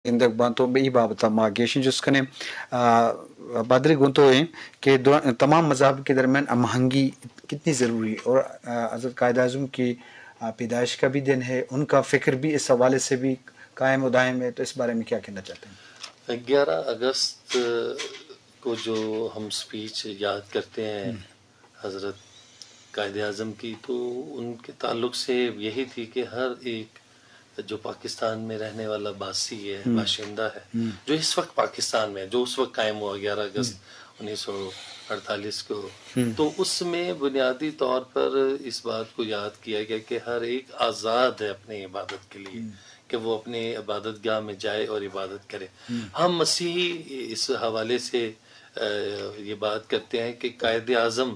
گندگ باں تو اے بابت ءَ ما گیشیں جست کنیں۔ آ، بدری گوں تو ایں کہ دو، تمام مذاہب کے درمیان ہم آہنگی کتنی ضروری ہے اور، آ، حضرت قائد اعظم کی، آ، پیدائش کا بھی دن ہے، ان کا فکر بھی اس حوالے سے بھی قائم و دائم ہے، تو اس بارے میں کیا کہنا چاہتے ہیں؟ گیارہ اگست کو جو ہم اسپیچ یاد کرتے ہیں، ہم۔ حضرت قائد اعظم کی، تو ان کے تعلق سے یہی تھی کہ ہر ایک جو پاکستان میں رہنے والا باسی ہے، ہم۔ باشندہ ہے، ہم۔ جو اس وقت پاکستان میں ہے، جو اس وقت قائم ہوا گیارہ اگست ہم۔ انیس سو اڑتالیس کو، ہم۔ تو اس میں بنیادی طور پر اس بات کو یاد کیا گیا کہ ہر ایک آزاد ہے اپنی عبادت کے لیے، ہم۔ کہ وہ اپنی عبادت گاہ میں جائے اور عبادت کرے۔ ہم۔ ہم مسیحی اس حوالے سے، آ، یہ بات کرتے ہیں کہ قائد اعظم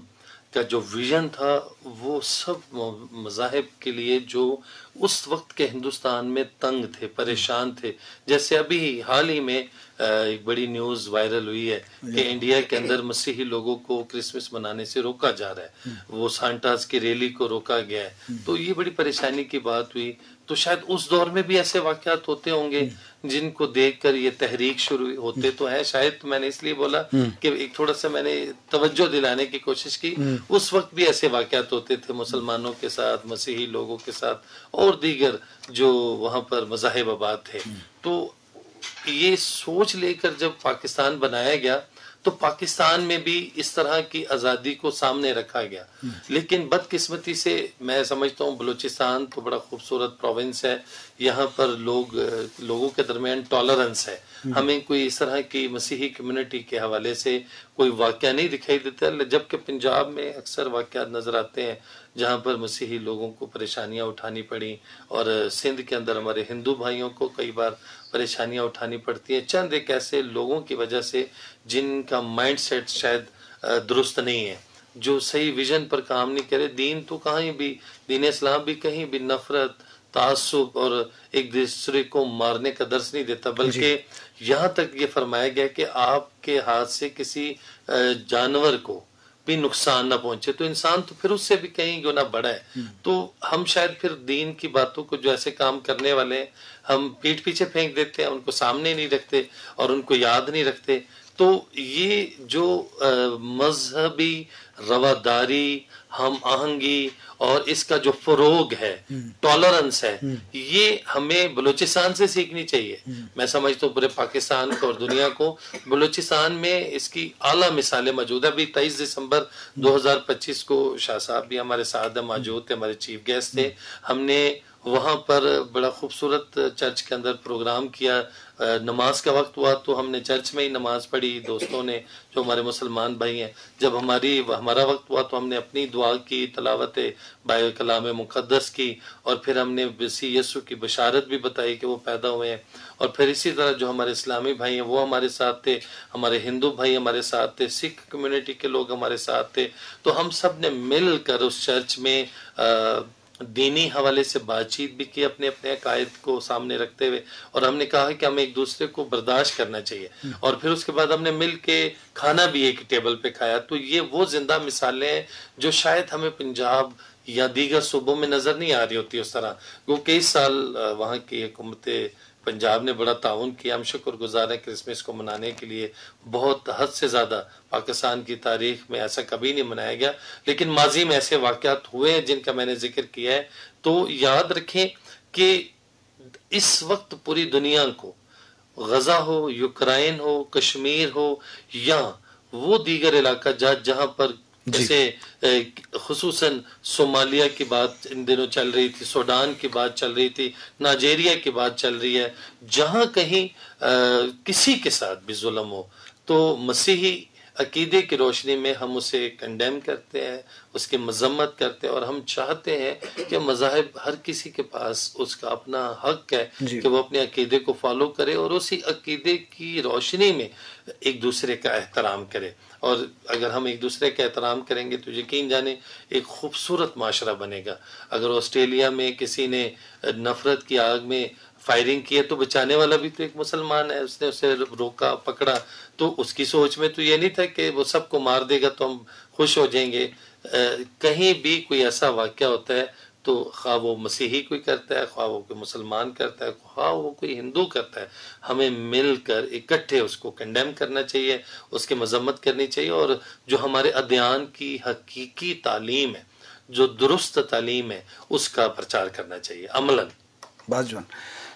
کا جو ویژن تھا، وہ سب م-، مذاہب کے لیے جو اس وقت کے ہندوستان میں تنگ تھے، پریشان تھے۔ جیسے ابھی حال ہی میں، آ، ایک بڑی نیوز وائرل ہوئی ہے کہ جی۔ انڈیا کے اندر مسیحی لوگوں کو کرسمس منانے سے روکا جا رہا ہے، ہم۔ وہ سانٹاز کی ریلی کو روکا گیا ہے۔ ہم۔ تو یہ بڑی پریشانی کی بات ہوئی۔ تو شاید اس دور میں بھی ایسے واقعات ہوتے ہوں گے، ہم۔ جن کو دیکھ کر یہ تحریک شروع ہوتے ہم۔ تو ہیں۔ شاید میں نے اس لیے بولا ہم۔ کہ ایک تھوڑا سا میں نے توجہ دلانے کی کوشش کی۔ ہم۔ اس وقت بھی ایسے واقعات ہوتے تھے مسلمانوں کے ساتھ، مسیحی لوگوں کے ساتھ اور دیگر جو وہاں پر مذاہب آباد تھے۔ ہم۔ تو یہ سوچ لے کر جب پاکستان بنایا گیا تو پاکستان میں بھی اس طرح کی آزادی کو سامنے رکھا گیا۔ ہم۔ لیکن بدقسمتی سے میں سمجھتا ہوں بلوچستان تو بڑا خوبصورت پروونس ہے، یہاں پر لوگ، لوگوں کے درمیان ٹالرنس ہے۔ ہم۔ ہمیں کوئی اس طرح کی مسیحی کمیونٹی کے حوالے سے کوئی واقعہ نہیں دکھائی دیتا، جبکہ پنجاب میں اکثر واقعات نظر آتے ہیں جہاں پر مسیحی لوگوں کو پریشانیاں اٹھانی پڑی اور سندھ کے اندر ہمارے ہندو بھائیوں کو کئی بار پریشانیاں اٹھانی پڑتی ہیں، چند ایک ایسے لوگوں کی وجہ سے جن کا مائنڈ سیٹ شاید، آ، درست نہیں ہے، جو صحیح ویژن پر کام نہیں کرے۔ دین تو کہیں بھی، دین اسلام بھی کہیں بھی نفرت، تعصب اور ایک دوسرے کو مارنے کا درس نہیں دیتا، جی۔ بلکہ یہاں تک یہ فرمایا گیا کہ آپ کے ہاتھ سے کسی، آ، جانور کو بھی نقصان نہ پہنچے، تو انسان تو پھر اس سے بھی کہیں گنا بڑا ہے۔ ہم۔ تو ہم شاید پھر دین کی باتوں کو، جو ایسے کام کرنے والے ہیں، ہم پیٹھ پیچھے پھینک دیتے ہیں، ان کو سامنے نہیں رکھتے اور ان کو یاد نہیں رکھتے۔ تو یہ جو، آ، مذہبی رواداری، ہم آہنگی اور اس کا جو فروغ ہے، ہم۔ ٹالرنس ہے، ہم۔ یہ ہمیں بلوچستان سے سیکھنی چاہیے۔ ہم۔ میں سمجھتا ہوں پورے پاکستان کو اور دنیا کو۔ بلوچستان میں اس کی اعلیٰ مثالیں موجود ہیں۔ ابھی تئیس دسمبر ہم۔ دو ہزار پچیس کو شاہ صاحب بھی ہمارے ساتھ ہیں، موجود تھے، ہمارے چیف گیسٹ تھے۔ ہم۔ ہم نے وہاں پر بڑا خوبصورت چرچ کے اندر پروگرام کیا۔ آ، نماز کا وقت ہوا تو ہم نے چرچ میں ہی نماز پڑھی، دوستوں نے، جو ہمارے مسلمان بھائی ہیں۔ جب ہماری، ہمارا وقت ہوا تو ہم نے اپنی دعا کی، تلاوت بائے کلام مقدس کی، اور پھر ہم نے مسیح یسوع کی بشارت بھی بتائی کہ وہ پیدا ہوئے ہیں۔ اور پھر اسی طرح جو ہمارے اسلامی بھائی ہیں وہ ہمارے ساتھ تھے، ہمارے ہندو بھائی ہمارے ساتھ تھے، سکھ کمیونٹی کے لوگ ہمارے ساتھ تھے۔ تو ہم سب نے مل کر اس چرچ میں، آ، دینی حوالے سے بات چیت بھی کی اپنے، اپنے عقائد کو سامنے رکھتے ہوئے، اور ہم نے کہا کہ ہمیں ایک دوسرے کو برداشت کرنا چاہیے۔ ہم۔ اور پھر اس کے بعد ہم نے مل کے کھانا بھی ایک ٹیبل پہ کھایا۔ تو یہ وہ زندہ مثالیں ہیں جو شاید ہمیں پنجاب یا دیگر صوبوں میں نظر نہیں آ رہی ہوتی اس طرح۔ گو کہ اس سال، آ، وہاں کی حکومت پنجاب نے بڑا تعاون کیا، ہم شکر گزار ہیں کرسمس کو منانے کے لیے۔ بہت حد سے زیادہ پاکستان کی تاریخ میں ایسا کبھی نہیں منایا گیا، لیکن ماضی میں ایسے واقعات ہوئے ہیں جن کا میں نے ذکر کیا ہے۔ تو یاد رکھیں کہ اس وقت پوری دنیا کو، غزہ ہو، یوکرائن ہو، کشمیر ہو، یا وہ دیگر علاقہ جات جہاں پر جی۔ جیسے، اے، خصوصاً صومالیہ کی بات ان دنوں چل رہی تھی، سوڈان کی بات چل رہی تھی، نائجیریا کی بات چل رہی ہے، جہاں کہیں، اے، کسی کے ساتھ بھی ظلم ہو تو مسیحی عقیدے کی روشنی میں ہم اسے کنڈیم کرتے ہیں، اس کی مذمت کرتے ہیں، اور ہم چاہتے ہیں کہ مذاہب، ہر کسی کے پاس اس کا اپنا حق ہے جی۔ کہ وہ اپنے عقیدے کو فالو کرے اور اسی عقیدے کی روشنی میں ایک دوسرے کا احترام کرے۔ اور اگر ہم ایک دوسرے کا احترام کریں گے تو یقین جانیں ایک خوبصورت معاشرہ بنے گا۔ اگر آسٹریلیا میں کسی نے نفرت کی آگ میں فائرنگ کی ہے تو بچانے والا بھی تو ایک مسلمان ہے، اس نے اسے روکا، پکڑا، تو اس کی سوچ میں تو یہ نہیں تھا کہ وہ سب کو مار دے گا تو ہم خوش ہو جائیں گے۔ اے، کہیں بھی کوئی ایسا واقعہ ہوتا ہے تو خواہ وہ مسیحی کوئی کرتا ہے، خواہ وہ کوئی مسلمان کرتا ہے، خواہ وہ کوئی ہندو کرتا ہے، ہمیں مل کر اکٹھے اس کو کنڈیم کرنا چاہیے، اس کی مذمت کرنی چاہیے، اور جو ہمارے ادیان کی حقیقی تعلیم ہے، جو درست تعلیم ہے، اس کا پرچار کرنا چاہیے عملاً۔ باز جوان۔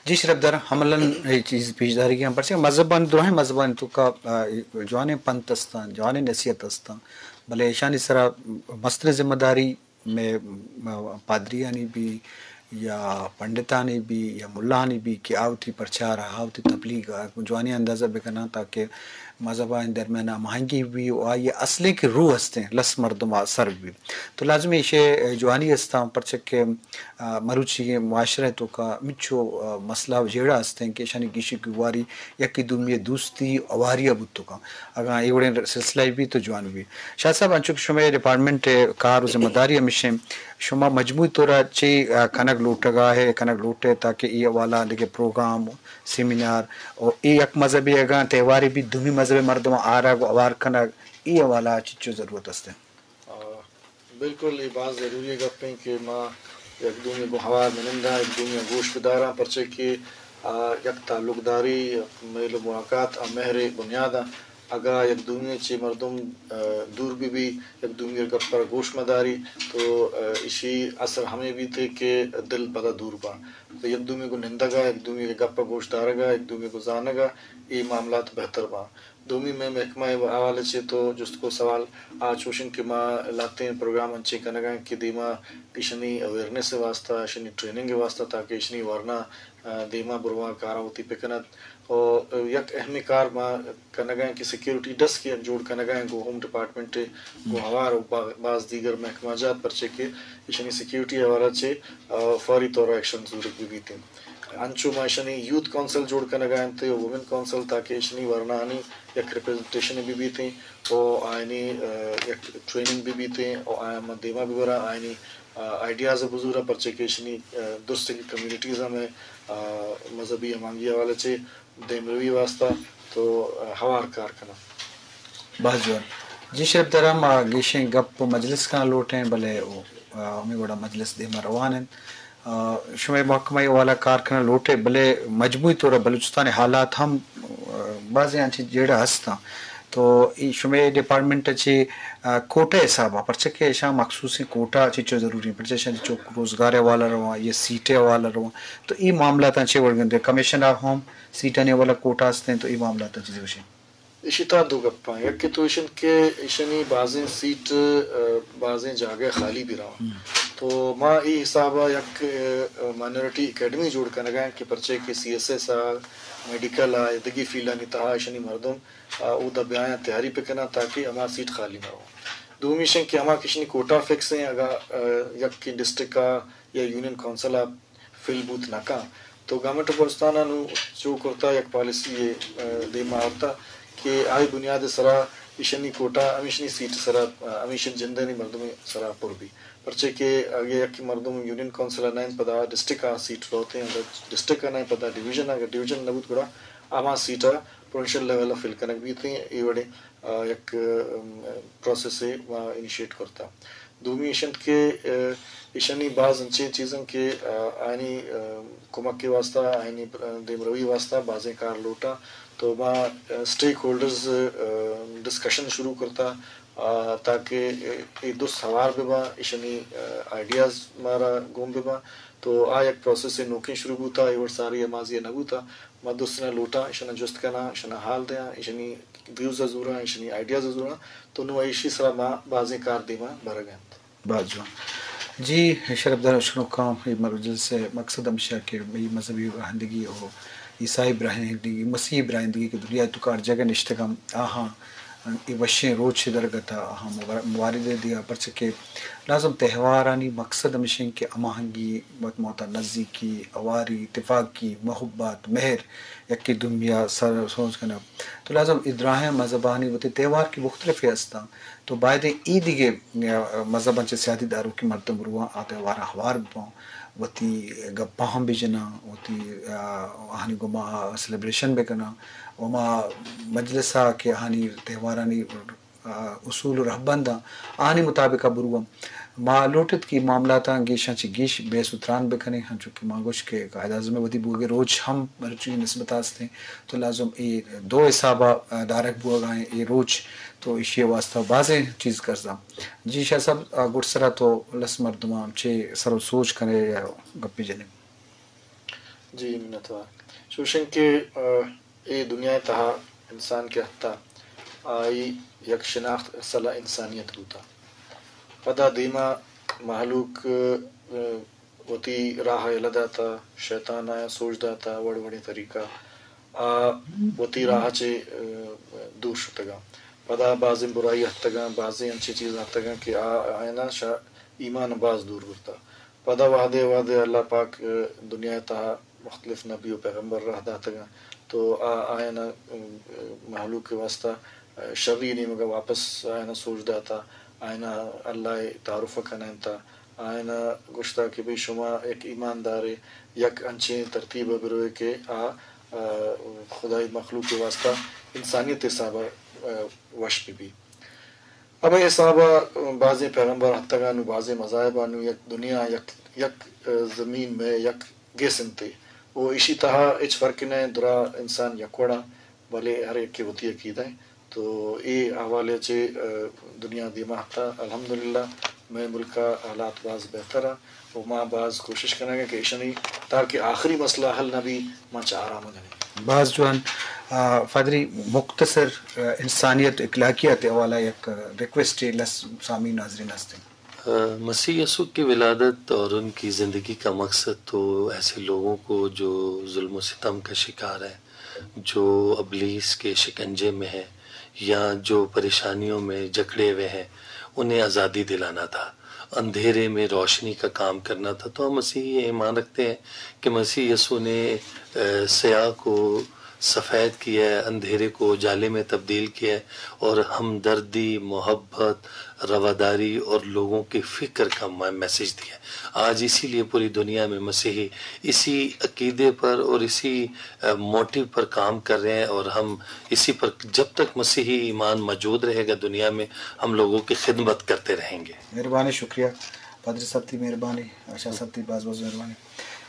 جی شرپ دار، عملاً اے چیز پیش داری گیا، پرچہ مذہبانی، دراہیں مذہبانی توکا، آ، جوانیں پنت استاں، جوانیں نصیحت استاں، بلے ایشانی سرا مستریں ذمہ داری مئے، آ، پادریانی بی یا پنڈتانی بی یا ملاہانی بی کہ آ وتی پرچار ءَ، آ وتی تبلیغ ءَ جوانیں انداز ءَ بکناں تاکہ مذہبانی درمیان ءَ ہماہنگی بی و آئی ءِ اصلیں کہ روح استیں لس مردم ءَ سر بی۔ تو لازمی ایشی ءِ جوانی استاں، پرچہ کہ، آ، مروچی معاشرہ ءِ توکا مچو، آ، مسئلہ و جیڑہ استیں کہ ایشانی گیشی گیواری یکے دومی ءِ دوستی و ہواری ءَ بوت کنت۔ اگاں اے وڑیں سلسلہ بی تو جوان بی۔ شاہ صاحب، انچو کہ شمئے ڈپارٹمنٹ ءِ کار و ذمہ داری ہمیش انت، شما مجموعی طور ءَ چے، آ، کنگ لوٹگ ءَ ئے، کنگ لوٹ ئے تاکہ اے حوالہ ءَ دگہ پروگرام، سیمینار و اے یک مذہبے اگاں تہوارے بیت، دومی مذہب ءِ مردماں آرگ و ہوار کنگ، اے حوالہ ءَ چچو ضرورت است انت؟ آ، بالکل، اے باز ضروری گپ انت کہ ما یک دومی گوں ہوار بہ ننداں، یک دومی ءَ گوش بداراں، پرچہ کہ، آ، یک تعلقداری، میل و ملاقات ءِ مہر ءِ بنیاد انت۔ اگاں یک دومی ءَ چہ مردم، آ، دور بہ بی، یک دومی ءِ گپ ءَ گوش مہ داری، تو، آ، ایشی اثر ہمے بیت کہ دل پدا دور باں۔ تو یک دومی گوں نندگ ءَ، یک دومی ءِ گپ ءَ گوش دارگ ءَ، یک دومی گوں زانگ ءَ، اے معاملات بہتر باں۔ دومی مئے محکمہ ءِ حوالہ چہ تو جست کو سوال آ چوش انت کہ ما لہتیں پروگرام انچیں کنگ ءَ ایں کہ دیما ایشانی اویئرنس ءِ واستہ، ایشانی ٹریننگ ءِ واستہ، تاکہ ایشانی ورنا، آ، دیما برواں کاراں وتی بکنت۔ و یک اہمیں کار ما کنگ ءَ ایں کہ سیکیورٹی ڈیسک یک جوڑ کنگ ءَ ایں گوں ہوم ڈپارٹمنٹ ءَ گوں ہوار و با-، باز دیگر محکمہ جات، پرچہ کہ ایشانی سیکیورٹی ءِ حوالہ چہ، آ، فوری طور ءَ ایکشن زورگ بہ بیت انت۔ انچو ما ایشانی یوتھ کونسل جوڑ کنگ ءَ انت و وومن کونسل، تاکہ ایشانی ورناہانی یک ریپرزنٹیشن بہ بیت انت و آیانی، آ، یک ٹریننگ بہ بیت انت و آیاں ما دیما بہ براں، آیانی، آ، آئیڈیاز بزوراں، پرچہ کہ ایشانی، آ، درستیں کمیونٹیز ہم، آ، مذہبی ہمانگی حوالہ چہ دیمروی واسطہ تو، آ، ہوار کار کناں۔ باز جوان۔ جی شرپ دار، ما گیشیں گپ و مجلس کناں لوٹیں، بلے او، آ، ہمے وڑا مجلس دیما روان انت۔ آ، شمئے محکمہ ءِ حوالہ کار کناں لوٹے، بلے مجموعی طور ءَ بلوچستان ءِ حالات ہم، آ، بازیں انچیں جیڑہ ہستاں۔ تو اے شمئے ڈپارٹمنٹ ءَ چہ، آ، کوٹہ ءِ حساب ءَ، پرچہ کہ ایشاں مخصوصیں کوٹہ چچو ضروری انت، پرچہ ایشاں چہ چک روزگار ءِ حوالہ رواں یا سیٹ ءِ حوالہ رواں، تو اے معاملاتاں چے وڑ گندے؟ کمیشن آف ہوم سیٹانی حوالہ کوٹہ ہستیں، تو اے معاملاتاں چیزے گوشیں؟ ایشی تہا دو گپاں، یک کہ تو ایش انت کہ ایشانی بازیں سیٹ، آ، بازیں جاگہ خالی بہ رواں۔ تو ما اے حساب ءَ یک، آ، مائنارٹی اکیڈمی جوڑ کنگ ءَ ایں کہ پرچے کہ سی ایس ایس ءَ، میڈیکل ءَ، دگہ فیلڈانی تہا ایشانی مردم، آ، اودا بیایاں تیاری بکناں تاکہ ہما سیٹ خالی نہ ہو۔ دومی ایش انت کہ ہما کہ ایشانی کوٹہ فکس ایں، اگاں، آ، یک ڈسٹرکٹ ءَ یا یونین کونسل ءَ فل بوت نہ کن۔ تو گورنمنٹ آف بلوچستان ءَ نوں چو کرتا یک پالیسی یے، آ، دیما آورتا کہ آئی بنیاد ءِ سرا ایشانی کوٹہ ہمیشانی سیٹ ءِ سرا، آ، ہمیشانی جندانی مردم ءِ سرا پر بی۔ پرچے کہ اگہ یک مردم یونین کونسل ءَ نہ انت، پدا ڈسٹرکٹ ءَ سیٹ روتیں، اگر ڈسٹرکٹ ءَ نہ انت، پدا ڈویژن ءَ، اگر ڈویژن نہ بوت گڑا ہما سیٹ ءَ پروونشل لیول ءَ فل کنگ بیتیں۔ اے وڑیں آ، یک، ام، پروسیسے ما انیشیٹ کرتا۔ دومی ایش انت کہ، آ، ایشانی باز انچیں چیز انت کہ، آ، آیانی، آ، کمک ءِ واسطہ، آیانی، آ، دیمروی ءِ واسطہ بازیں کار لوٹاں۔ تو ما، آ، اسٹیک ہولڈرز، آ، ڈسکشن شروع کرتا، آ، تاکہ اے، اے درست ہوار بہ باں، ایشانی، آ، آئیڈیاز مارا گون بہ باں۔ تو آ یک پروسیسے نوکیں شروع بوتا، اے وڑ ساری ءَ ماضی ءَ نہ بوتا۔ ما درستاں لوٹاں، ایشاناں جست کناں، ایشاناں حال دیاں، ایشانی ویوز ءَ زوراں، ایشانی آئیڈیاز ءَ زوراں، تو نوں ایشی سرا ما بازیں کار دیما برگ ءَ انت۔ باز جوان۔ جی، شرپدار اشکنوکاں، اے مجلس ءِ مقصد ہمیش کہ اے مذہبی براہندگی و عیسائی براہندگی، مسیحی براہندگی کہ دنیا ءِ توکا ہر جاگہ نشتگ انت، آہاں اے وشیں روچ درگت ءَ آہاں مبار-، مبارک دیاں، پرچہ کہ لازم تہوارانی مقصد ہمیش انت کہ ہماہنگی، وت ماں وتا نزیکی، ہواری، تفاقی، محبت، مہر، یکے دومی ءَ سر سوز کنگ۔ تو لازم اے دراہیں مذہبانی وتی تہوار کہ مختلفے ہستاں، تو باید اے دگہ، آ، مذہباں چہ سیادی داروکیں مردم برواں آ تہواراں ہوار بباں، وتی گپاں ہم بجناں، وتی، آ، آہانی گوما سیلیبریشن بکناں، و ہما مجلس ءَ کہ آہانی تہوارانی آ، اصول و رہبنداں آہانی مطابق ءَ برواں۔ ما لوٹت کہ معاملاتاں گیشاں چہ گیش بحث و تران بکنیں، ہنچو کہ ما گوش کہ قائد اعظم ءِ ودی بوگ ءِ روچ ہم مروچی نسبت است انت، تو لازم اے دو حساب ءَ دارگ بوگ ءَ انت اے روچ، تو ایشی ءِ واستہ بازیں چیز کرزاں۔ جی شاہ صاحب، آ، گڈسرا تو لس مردماں چے سر و سوچ کنے یا گپے جنے؟ جی، منتوار۔ چوشیں کہ، آ، اے دنیا ءِ تہا انسان کہ اتکا، آئی یک شناخت اصل ءَ انسانیت بوتا۔ پدا دیما مہلوک، آ، وتی راہ ءَ یلہ داتا، شیطان آیاں سوج داتا، وڑ وڑیں طریقہ آ وتی راہ ءَ چہ، آ، دور شتگاں۔ پدا بازیں برائی اتکگاں، بازیں انچیں چیز اتکگاں کہ آ آیانا شہ ایمان باز دور برتا۔ پدا وہدے وہدے اللہ پاک، آ، دنیا ءِ تہا مختلف نبی و پیغمبر راہ داتگاں، تو آ آیانا، آ، مہلوک ءِ واسطہ، آ، شری نیمگا واپس آیانا سوج داتا، آیانا اللہ ءِ تعارف کنائینتا، آیانا گوشتا کہ بھئی شما یک ایماندارے، یک انچیں ترتیب ءَ بروئے کہ آ، آ، خدائی مخلوق ءِ واسطہ انسانیت ءِ حساب ءَ، آ، وش بہ بی۔ ہمے حساب ءَ بازیں پیغمبر اتکگاں نوں، بازیں مذاہباں نوں، یک دنیا، یک، یک، آ، زمین مئے یک گس انتے۔ و ایشی تہا ہچ فرق نہ، درا انسان یک وڑا، بلے ہر یکے وتی عقیدہ ہے۔ تو اے حوالے چہ، آ، دنیا دیما اتکا، الحمدللہ مئے ملک ءِ حالات باز بہتر ءَ و ما باز کوشش کنگ ءَ کہ ایشانی تاکہ آخری مسئلہ حل نہ بی، ما چہ آرام ءَ نہ بی۔ باز جوان۔ آ، پادری مختصر، آ، انسانیت اخلاقیات ءِ حوالہ یک ریکویسٹ لس سامعین ناظرین ہستیں۔ آ، مسیح یسوع کی ولادت اور ان کی زندگی کا مقصد تو ایسے لوگوں کو جو ظلم و ستم کا شکار ہے، جو ابلیس کے شکنجے میں ہے یا جو پریشانیوں میں جکڑے ہوئے ہیں، انہیں آزادی دلانا تھا، اندھیرے میں روشنی کا کام کرنا تھا۔ تو ہم مسیحی یہ ایمان رکھتے ہیں کہ مسیح یسوع نے، آ، سیاہ کو سفید کیا ہے، اندھیرے کو اجالے میں تبدیل کیا ہے اور ہمدردی، محبت، رواداری اور لوگوں کی فکر کا میں-، میسج دیا ہے۔ آج اسی لیے پوری دنیا میں مسیحی اسی عقیدے پر اور اسی، آ، موٹیو پر کام کر رہے ہیں اور ہم اسی پر، جب تک مسیحی ایمان موجود رہے گا دنیا میں، ہم لوگوں کی خدمت کرتے رہیں گے۔ مہربانی، شکریہ۔ پادری صاحب تئی مہربانی، شاہ صاحب تئی باز باز مہربانی۔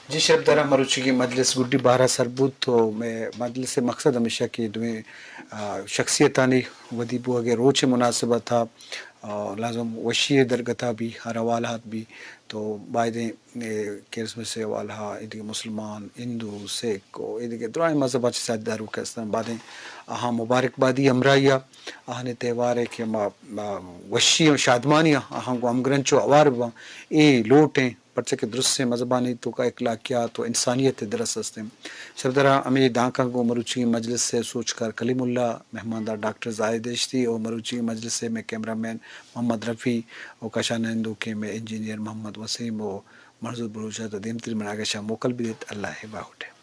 جی شرپداراں، مروچیگیں مجلس گڈی بہر ءَ سر بوت، تو مئے مجلس ءِ مقصد ہمیش اِنت کہ دوئیں، آ، شخصیتانی ودی بوگ ءِ روچ ءِ مناسبت ءَ، آ، لازم وشی ءِ درگت ءَ بی، ہر حوالہ ات بی، تو بایدیں، اے، کرسمس ءِ حوالہ ءَ، ایدگہ مسلمان، ہندو، سکھ و ایدگہ درائیں مذہباں چہ ساجداروک ہستن، بایدیں آہاں مبارکبادی ہمراہی ءَ آہانی تہوار ءَ کہ ما، ما وشی و شادمانی ءَ آہاں گوں ہمگرنچ و ہوار بباں، اے لوٹ ایں۔ پرچا کہ درستیں مذہبانی توکا اخلاقیات و انسانیت ءِ درس است انت۔ شرپداراں، ہمے دانکاں گوں مروچی مجلس ءِ سوجکار کلیم اللہ، مہماندار ڈاکٹر زاہد دہشتی و مروچی مجلس ءِ مئے کیمرہ مین محمد رفیع و کشا نندوکیں مئے انجینئر محمد وسیم و منظور بلوچ ءَ تو دیمتری مناگشاں موکل بدیت۔ اللہ ءِ باہوٹ ءَ۔